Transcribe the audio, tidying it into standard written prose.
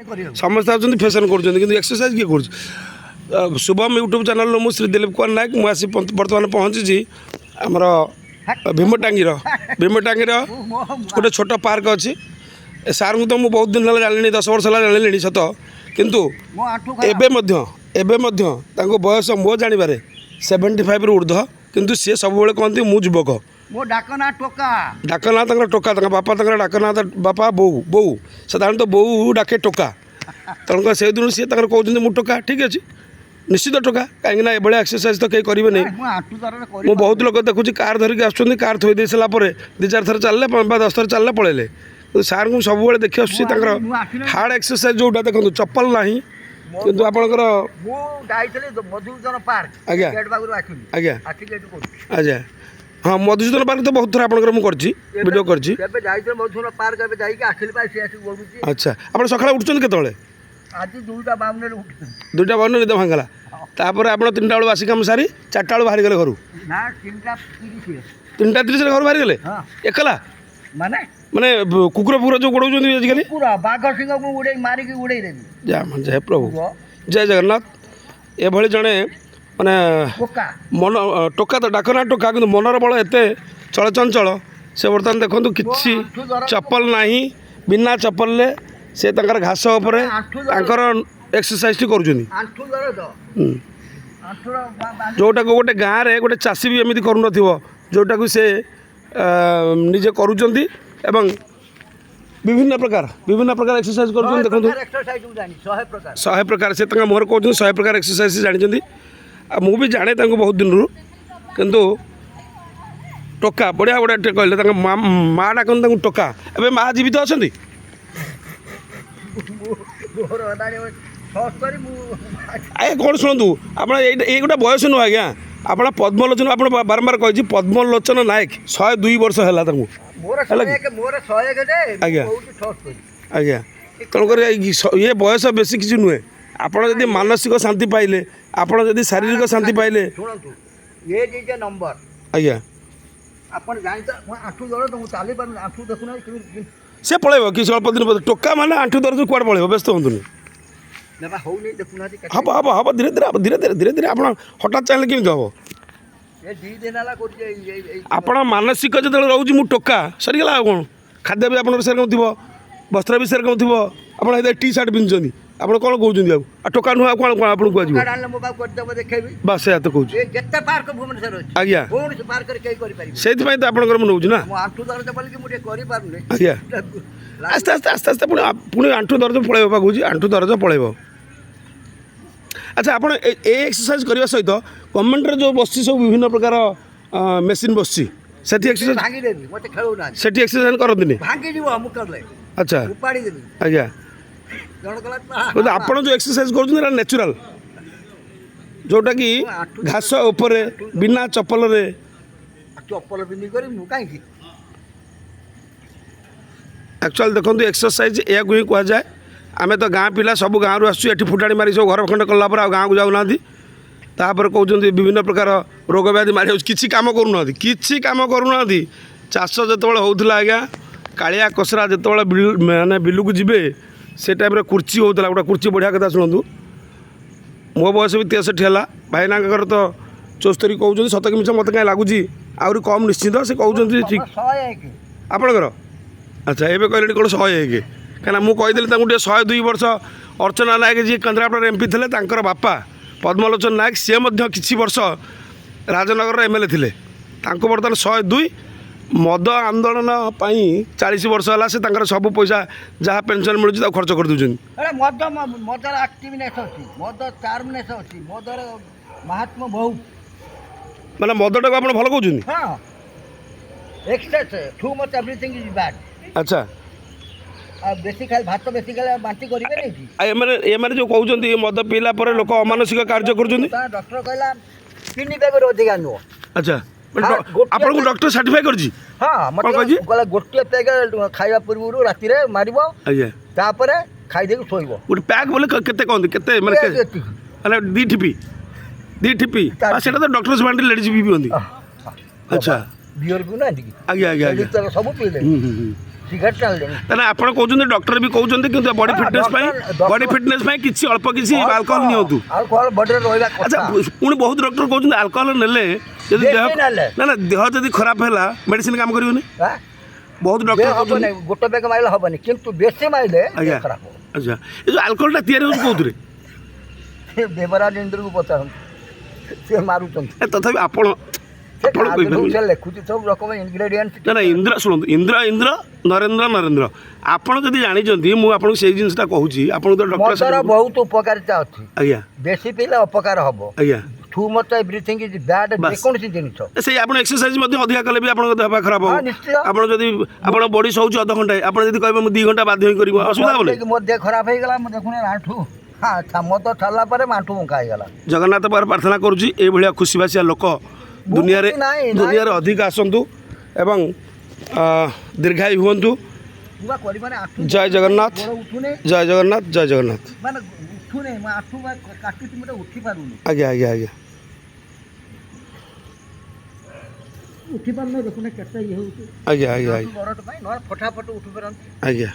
ସମସ୍ତେ ଆସୁଛନ୍ତି, ଫ୍ୟାସନ୍ କରୁଛନ୍ତି, କିନ୍ତୁ ଏକ୍ସରସାଇଜ୍ କିଏ କରୁଛି? ଶୁଭମ ୟୁଟ୍ୟୁବ୍ ଚ୍ୟାନେଲରୁ ମୁଁ ଶ୍ରୀ ଦିଲ୍ଲୀପ କୁମାର ନାୟକ। ମୁଁ ଆସି ବର୍ତ୍ତମାନ ପହଞ୍ଚିଛି ଆମର ଭୀମଟାଙ୍ଗୀର ଗୋଟେ ଛୋଟ ପାର୍କ ଅଛି। ଏ ସାର୍ଙ୍କୁ ତ ମୁଁ ବହୁତ ଦିନ ହେଲା ଜାଣିଲିଣି, 10 ବର୍ଷ ହେଲା ଜାଣିଲିଣି ସତ, କିନ୍ତୁ ମୋ ଆଣ୍ଠୁ ଏବେ ମଧ୍ୟ ତାଙ୍କ ବୟସ ମୋ ଜାଣିବାରେ 75ରୁ ଉର୍ଦ୍ଧ୍ୱ, କିନ୍ତୁ ସିଏ ସବୁବେଳେ କହନ୍ତି, ମୁଁ ଯୁବକ। ମୋ ଡାକ ନାଁ ଟୋକା। ଡାକ ନାଁ ତାଙ୍କର ଟୋକା। ତାଙ୍କ ବାପା, ତାଙ୍କର ଡାକ ନାଁ ବାପା ବୋଉ, ବୋଉ ସାଧାରଣତଃ ବୋଉ ଡାକେ ଟୋକା। ତେଣୁକରି ସେଇ ଦିନରୁ ସିଏ ତାଙ୍କର କହୁଛନ୍ତି, ମୁଁ ଟୋକା। ଠିକ୍ ଅଛି, ନିଶ୍ଚିତ ଟୋକା, କାହିଁକିନା ଏଭଳିଆ ଏକ୍ସରସାଇଜ୍ ତ କେହି କରିବେନି। ମୁଁ ଆଣ୍ଠୁ ଦରଜ କରି ମୁଁ ବହୁତ ଲୋକ ଦେଖୁଛି, କାର୍ ଧରିକି ଆସୁଛନ୍ତି, କାର୍ ଥୋଇ ଦେଇ ସାରିଲା ପରେ ଦୁଇ ଚାରି ଥର ଚାଲିଲେ ବା 10 ଥର ଚାଲିଲେ, ପଳେଇଲେ। କିନ୍ତୁ ସାର୍ଙ୍କୁ ମୁଁ ସବୁବେଳେ ଦେଖି ଆସୁଛି ତାଙ୍କର ହାର୍ଡ଼ ଏକ୍ସରସାଇଜ୍ ଯେଉଁଟା। ଦେଖନ୍ତୁ, ଚପଲ ନାହିଁ, କିନ୍ତୁ ଆପଣଙ୍କର ମୁଁ ଯାଇଥିଲି ମଧୁସୂଦନ ପାର୍କ। ଗେଟ୍ ପାଖରୁ ଆସିଲି। ଆସିକି ଏଠି କରୁଛି। ଆଜ୍ଞା ହଁ, ମଧୁସୂଦନ ପାର୍କ ତ ବହୁତ ଥର ଆପଣଙ୍କର ମୁଁ କରିଛି, ଭିଡ଼ିଓ କରିଛି। ଏବେ ଯାଇଥିଲି ମଧୁସୂଦନ ପାର୍କ, ଏବେ ଯାଇକି ଆସିଲି ପା, ସେ ଆସିକି କରୁଛି। ଆଚ୍ଛା, ଆପଣ ସକାଳେ ଉଠୁଛନ୍ତି କେତେବେଳେ? ଆଜି 2ଟା 52ରେ ଉଠିଥିଲି। 2ଟା 52 ନିଦ ଭାଙ୍ଗଲା। ତାପରେ ଆପଣ 3ଟା ବେଳୁ ବାସି କାମ ସାରି 4ଟା ବେଳୁ ବାହାରିଗଲେ ଘରୁ? ନା, 3ଟା 30ରେ। 3ଟା 30ରେ ଘରୁ ବାହାରିଗଲେ? ହଁ। ଏକଲା? ମାନେ? ମାନେ କୁକୁର ଫୁକୁର ଯେଉଁ ଗୋଡ଼ଉଛନ୍ତି ଆଜିକାଲି? କୁକୁର, ବାଘ, ସିଂହକୁ ଉଡ଼େଇ ମାରିକି ଉଡ଼େଇ ଦେବି। ଜୟ ମା, ଜୟ ପ୍ରଭୁ, ଜୟ ଜଗନ୍ନାଥ। ଏଭଳି ଜଣେ ମାନେ ଟୋକା। ମନ ଟୋକା ତ, ଡାକ ନା ଟୋକା, କିନ୍ତୁ ମନର ବଳ ଏତେ ଚଳଚଞ୍ଚଳ। ସେ ବର୍ତ୍ତମାନ ଦେଖନ୍ତୁ, କିଛି ଚପଲ ନାହିଁ, ବିନା ଚପଲରେ ସେ ତାଙ୍କର ଘାସ ଉପରେ ତାଙ୍କର ଏକ୍ସରସାଇଜଟି କରୁଛନ୍ତି। ଆଣ୍ଠୁ ଦରଜ। ଆଣ୍ଠୁର ଯେଉଁଟାକୁ ଗୋଟେ ଗାଁରେ ଗୋଟେ ଚାଷୀ ବି ଏମିତି କରୁନଥିବ, ଯେଉଁଟାକୁ ସେ ନିଜେ କରୁଛନ୍ତି ଏବଂ ବିଭିନ୍ନ ପ୍ରକାର ଏକ୍ସରସାଇଜ କରୁଛନ୍ତି। ଦେଖନ୍ତୁ। ଏକ୍ସରସାଇଜ ମୁଁ ଜାଣି, 100 ପ୍ରକାର। 100 ପ୍ରକାର, ସେ ତାଙ୍କ ମୁହଁରେ କହୁଛନ୍ତି, 100 ପ୍ରକାର ଏକ୍ସରସାଇଜ ସେ ଜାଣିଛନ୍ତି। ଆଉ ମୁଁ ବି ଜାଣେ ତାଙ୍କୁ ବହୁତ ଦିନରୁ। କିନ୍ତୁ ଟୋକା, ବଢ଼ିଆ ବଢ଼ିଆ ଟିକେ କହିଲେ। ତାଙ୍କ ମା, ମା ଡାକନ୍ତି ତାଙ୍କୁ ଟୋକା। ଏବେ ମା ଜୀବିତ ଅଛନ୍ତି? ମୋର ହେଲାଣି 76 ମୁଁ। ଆଜ୍ଞା, କ'ଣ ଶୁଣନ୍ତୁ, ଆପଣ ଏଇଟା ଏଇ ଗୋଟେ ବୟସ ନୁହଁ ଆଜ୍ଞା। ଆପଣ ପଦ୍ମଲୋଚନ, ଆପଣ ବାରମ୍ବାର କହିଛି, ପଦ୍ମଲୋଚନ ନାୟକ, 102 ବର୍ଷ ହେଲା ତାଙ୍କୁ। ମୋର ହେଲା 101, ମୋର 101 ଯେ ମୁଁ କହୁଛି 76। ଆଜ୍ଞା, ତେଣୁକରି ଏଇ ଇଏ ବୟସ ବେଶୀ କିଛି ନୁହେଁ। ଆପଣ ଯଦି ମାନସିକ ଶାନ୍ତି ପାଇଲେ, ଆପଣ ଯଦି ଶାରୀରିକ ଶାନ୍ତି ପାଇଲେ। ଶୁଣନ୍ତୁ, age is a number. ଆପଣ ଜାଣିତ ମୁଁ ଆଣ୍ଠୁ ଦରଜ, ମୁଁ ଚାଲି ପାରୁନି। ଆଣ୍ଠୁ ଦେଖୁନାହାନ୍ତି କେମିତି? ସେ ପଳେଇବ କିଛି ଅଳ୍ପ ଦିନ ପରେ। ଟୋକା ମାନେ ଆଣ୍ଠୁ ଦରଜ କୁଆଡ଼େ ପଳେଇବ, ବ୍ୟସ୍ତ ହୁଅନ୍ତୁନି। ନେବା ହଉନି, ଦେଖୁନାହାନ୍ତି କେତେ। ହବ, ହବ, ହବ, ଧୀରେ ଧୀରେ ହବ, ଧୀରେ ଧୀରେ, ଧୀରେ ଧୀରେ। ଆପଣ ହଠାତ୍ ଚାହିଁଲେ କେମିତି ହବ? ଏ 2 ଦିନ ହେଲା କରୁଛି ଏଇ ଏଇ ଏଇ ଆପଣ ମାନସିକ ଯେତେବେଳେ ରହୁଛି, ମୁଁ ଟୋକା, ସରିଗଲା। ଆଉ କ'ଣ? ଖାଦ୍ୟ ବି ଆପଣଙ୍କର ସେରକମ ଥିବ, ବସ୍ତ୍ର ବି ସେରକମ ଥିବ। ଆପଣ ଏ ଟି ସାର୍ଟ ପିନ୍ଧୁଛନ୍ତି, ଆପଣ କ'ଣ କହୁଛନ୍ତି ଆଉ? ଆଉ ଟୋକା ନୁହଁ, ଆଉ କ'ଣ କ'ଣ ଆପଣଙ୍କୁ କୁହାଯିବ? ଟୋକା ଆଣିଲେ ମୋ ପାଖକୁ କରିଦେବ, ଦେଖେଇବି। ବାସ୍, ସେଇଆ ତ କହୁଛି। ଏ ଯେତେ ପାର୍କ ଭୁବନେଶ୍ୱର ଅଛି, କୌଣସି ପାର୍କରେ କେହି କରିପାରିବେ? ସେଇଥିପାଇଁ ତ ଆପଣଙ୍କର ମୁଁ ନେଉଛି ନା। ମୋ ଆଣ୍ଠୁ ଦରଜ ବୋଲିକି ମୁଁ ଟିକେ କରିପାରୁନି। ଆଜ୍ଞା, ଆସ୍ତେ ଆସ୍ତେ, ଆସ୍ତେ ଆସ୍ତେ ପୁଣି ପୁଣି ଆଣ୍ଠୁ ଦରଜ ପଳେଇବ ବା କହୁଛି, ଆଣ୍ଠୁ ଦରଜ ପଳେଇବ। ଆଚ୍ଛା, ଆପଣ ଏ ଏକ୍ସରସାଇଜ କରିବା ସହିତ ଗଭର୍ଣ୍ଣମେଣ୍ଟରେ ଯେଉଁ ବସିଛି ସବୁ ବିଭିନ୍ନ ପ୍ରକାର ମେସିନ୍ ବସିଛି, ସେଠି ଏକ୍ସରସାଇଜ? ଭାଙ୍ଗିଦେବି, ମୋତେ ଖେଳଉନାହାନ୍ତି। ସେଠି ଏକ୍ସରସାଇଜ କରନ୍ତିନି? ଭାଙ୍ଗିଯିବ ମୁଁ କଲେ। ଉପାଡ଼ି ଦେବି। ଜଣ କଲା। କିନ୍ତୁ ଆପଣ ଯେଉଁ ଏକ୍ସରସାଇଜ କରୁଛନ୍ତି, ଏଇଟା ନ୍ୟାଚୁରାଲ୍, ଯେଉଁଟାକି ଘାସ ଉପରେ ବିନା ଚପଲରେ। ଚପଲ ପିନ୍ଧି କରି ମୁଁ କାହିଁକି? ଆକ୍ଚୁଆଲି ଦେଖନ୍ତୁ, ଏକ୍ସରସାଇଜ ଏହାକୁ ହିଁ କୁହାଯାଏ। ଆମେ ତ ଗାଁ ପିଲା, ସବୁ ଗାଁରୁ ଆସୁଛୁ ଏଠି। ଫୁଟାଣି ମାରି ସବୁ ଘର ଖଣ୍ଡେ କଲା ପରେ ଆଉ ଗାଁକୁ ଯାଉନାହାନ୍ତି। ତାପରେ କହୁଛନ୍ତି ବିଭିନ୍ନ ପ୍ରକାର ରୋଗ ବ୍ୟାଧି ମାରି ଯାଉଛି। କିଛି କାମ କରୁନାହାନ୍ତି, କିଛି କାମ କରୁନାହାନ୍ତି। ଚାଷ ଯେତେବେଳେ ହେଉଥିଲା ଆଜ୍ଞା, କାଳିଆ କସରା ଯେତେବେଳେ ମାନେ ବିଲକୁ ଯିବେ, ସେ ଟାଇମ୍ରେ କୁର୍ଚି ହେଉଥିଲା ଗୋଟେ କୁର୍ଚି। ବଢ଼ିଆ କଥା ଶୁଣନ୍ତୁ। ମୋ ବୟସ ବି 63 ହେଲା, ଭାଇନାଙ୍କର ତ 74 କହୁଛନ୍ତି। ସତ କି ମିଛ ମୋତେ କାହିଁ ଲାଗୁଛି ଆହୁରି କମ୍ ନିଶ୍ଚିନ୍ତ। ସେ କହୁଛନ୍ତି ଠିକ୍। 101। ଆପଣଙ୍କର? ଆଚ୍ଛା, ଏବେ କହିଲେଣି କ'ଣ 101? କାହିଁକିନା ମୁଁ କହିଦେଲି ତାଙ୍କୁ ଟିକେ 102 ବର୍ଷ। ଅର୍ଚ୍ଚନା ନାୟକ ଯିଏ କେନ୍ଦ୍ରାପଡ଼ାର ଏମ୍ପି ଥିଲେ, ତାଙ୍କର ବାପା ପଦ୍ମଲୋଚନ ନାୟକ, ସିଏ ମଧ୍ୟ କିଛି ବର୍ଷ ରାଜନଗରର ଏମ୍ଏଲ୍ଏ ଥିଲେ। ତାଙ୍କୁ ବର୍ତ୍ତମାନ 102। ମଦ ଆନ୍ଦୋଳନ ପାଇଁ 40 ବର୍ଷ ହେଲା ସେ ତାଙ୍କର ସବୁ ପଇସା ଯାହା ପେନସନ୍ ମିଳୁଛି, ତାକୁ ଖର୍ଚ୍ଚ କରିଦେଉଛନ୍ତି। ଆରେ ମଦ, ମଦର ଆକ୍ଟିଭନେସ୍ ଅଛି, ମଦ ଚାର୍ମନେସ୍ ଅଛି, ମଦର ମହାତ୍ମ ବହୁତ। ମାନେ ମଦଟାକୁ ଆପଣ ଭଲ କହୁଛନ୍ତି? ହଁ, excess, too much, everything is bad. ଆଉ ବେଶୀ ଖାଇ, ଭାତ ବେଶୀ ଖାଇଲେ ବାନ୍ତି କରିବେନି କି? ଆଉ ଏମାନେ ଯେଉଁ କହୁଛନ୍ତି, ମଦ ପିଇଲା ପରେ ଲୋକ ଅମାନସିକ କାର୍ଯ୍ୟ କରୁଛନ୍ତି? ଡକ୍ଟର କହିଲା 3 ପେଗରୁ ଅଧିକା ନୁହଁ। ଆଚ୍ଛା, ମାନେ ହଁ, ଗୋଟିଏ ଆପଣଙ୍କୁ ଡକ୍ଟର ସାର୍ଟିଫାଇ କରିଛି? ହଁ। କ'ଣ ମତେ କହିଛି? କହିଲା ଗୋଟିଏ ପେଗ ଖାଇବା ପୂର୍ବରୁ ରାତିରେ ମାରିବ। ତାପରେ ଖାଇଦେଇକି ଶୋଇବ। ଗୋଟେ ପ୍ୟାକ୍ ବୋଲେ କେତେ କହନ୍ତି, କେତେ ମାନେ ଏତିକି। ମାନେ 2 ଠିପି, 2 ଠିପି? ଚାରି। ଆଉ ସେଇଟା ତ ଡକ୍ଟର୍ସ ବାଣ୍ଟି ଲେଡ଼ିଜ୍ ବି ପିଅନ୍ତି। ଆଚ୍ଛା। ବିୟର ପିଉନାହାନ୍ତି କି? ଆଜ୍ଞା ଆଜ୍ଞା ଆଜ୍ଞା ଲେଡ଼ିଜ୍ ତ ସବୁ ପିଇଲେ। ହୁଁ ହୁଁ ହୁଁ ସିଗାରେଟ୍ ଟାଣିଲେଣି। ତାହେଲେ ଆପଣ କହୁଛନ୍ତି, ଡକ୍ଟର ବି କହୁଛନ୍ତି, କିନ୍ତୁ ବଡି ହଁ, ଫିଟନେସ୍ ପାଇଁ ଡକ୍ଟର- ବଡି ଫିଟନେସ୍ ପାଇଁ କିଛି ଅଳ୍ପ କିଛି ଆଲକୋହଲ ନିଅନ୍ତୁ। ଆଲକୋହଲ ବଡିରେ ରହିବା ଆଚ୍ଛା, କଥା। ପୁଣି ବହୁତ ଡକ୍ଟର କହୁଛନ୍ତି ଆଲକୋହଲ ନେଲେ ଯଦି ଦେହ ବେଶୀ ନେଲେ। ନା ନା, ଦେହ ଯଦି ଖରାପ ହେଲା, ମେଡିସିନ କାମ କରିବନି। ହାଁ? ବହୁତ ଡକ୍ଟର ଦେହ ହବ କହୁଛନ୍ତି। ନାହିଁ, ଗୋଟେ ବେଗ ମାଇଲେ ହବନି, କିନ୍ତୁ ବେଶୀ ମାଇଲେ ଦେହ ଖରାପ ହବ। ଆଚ୍ଛା, ଏ ଯେଉଁ ଆଲକୋହଲଟା ତିଆରି ହେଉଛି କୋଉଥିରେ? ସେ ଦେବରାଜ ଇନ୍ଦ୍ରକୁ ପଚାରନ୍ତୁ, ସେ ମାରୁଛନ୍ତି। ଏ ତଥାପି ଆପଣ ସେ ଆପଣ କହିପାରିବେନି। ସେ ଲେଖୁଛି ସବୁ ରକମ ଇନଗ୍ରେଡିଏଣ୍ଟ। ନା ନା, ଇନ୍ଦ୍ର, ଶୁଣନ୍ତୁ, ଇନ୍ଦ୍ର ଇନ୍ଦ୍ର, ନରେନ୍ଦ୍ର ନରେନ୍ଦ୍ର। ଆପଣ ଯଦି ଜାଣିଛନ୍ତି, ମୁଁ ଆପଣଙ୍କୁ ସେଇ ଜିନିଷଟା କହୁଛି। ଆପଣଙ୍କୁ ତ ମଦର ଡକ୍ଟର ବହୁତ ଉପକାରିତା ଅଛି। ବେଶୀ ପିଇଲେ ଅପକାର ହବ। Too much everything is bad. ବାସ୍। ଯେକୌଣସି ଜିନିଷ। ସେଇ ଆପଣ ଏକ୍ସରସାଇଜ ମଧ୍ୟ ଅଧିକା କଲେ ବି ଆପଣଙ୍କ ଦେହ ପା ଖରାପ ହବ। ହଁ, ନିଶ୍ଚୟ। ଆପଣ ଯଦି ଆପଣ ବଡି ଶୋଉଛି ଅଧଘଣ୍ଟାଏ, ଆପଣ ଯଦି କହିବେ ମୁଁ 2 ଘଣ୍ଟା ବାଧ୍ୟ ହୋଇ କରିବ, ଅସୁବିଧା ହବନି? ମୋ ଦେହ ଖରାପ ହେଇଗଲା। ମୁଁ ଦେଖୁନି ଆଣ୍ଠୁ, ହଁ, ମଦ ଛାଡ଼ିଲା ପରେ ମୋ ଆଣ୍ଠୁ ବଙ୍କା ହେଇଗଲା। ଜଗନ୍ନାଥ ପାଖରେ ପ୍ରାର୍ଥନା କରୁଛି, ଏଇଭଳିଆ ଖୁସିବାସିଆ ଲୋକ ମୁଁ ଦୁନିଆରେ ଖୁସି ନାହିଁ, ନାହିଁ। ଦୁନିଆରେ ଅଧିକ ଆସନ୍ତୁ ଏବଂ ଦୀର୍ଘାୟୁ ହୁଅନ୍ତୁ। ମୁଁ ବା କରିବାନି ଆଣ୍ଠୁ। ଜୟ ଜଗନ୍ନାଥ। ଗୋଡ଼ ଉଠୁନି। ଜୟ ଜଗନ୍ନାଥ, ଜୟ ଜଗନ୍ନାଥ। ମାନେ ଉଠୁନି, ମୋ ଆଣ୍ଠୁ ବା କାଟୁଛି, ମୁଁ ଉଠି ପାରୁନି। ଆଜ୍ଞା ଆଜ୍ଞା ଆଜ୍ଞା ଉଠି ପାରୁନି, ଦେଖୁନି କେତେ ଇଏ ହେଉଛି। ଆଜ୍ଞା ଆଜ୍ଞା ଆଜ୍ଞା ଦରଜ ପାଇଁ ନହେଲେ ଫଟାଫଟ ଉଠି ପାରନ୍ତି। ଆଜ୍ଞା।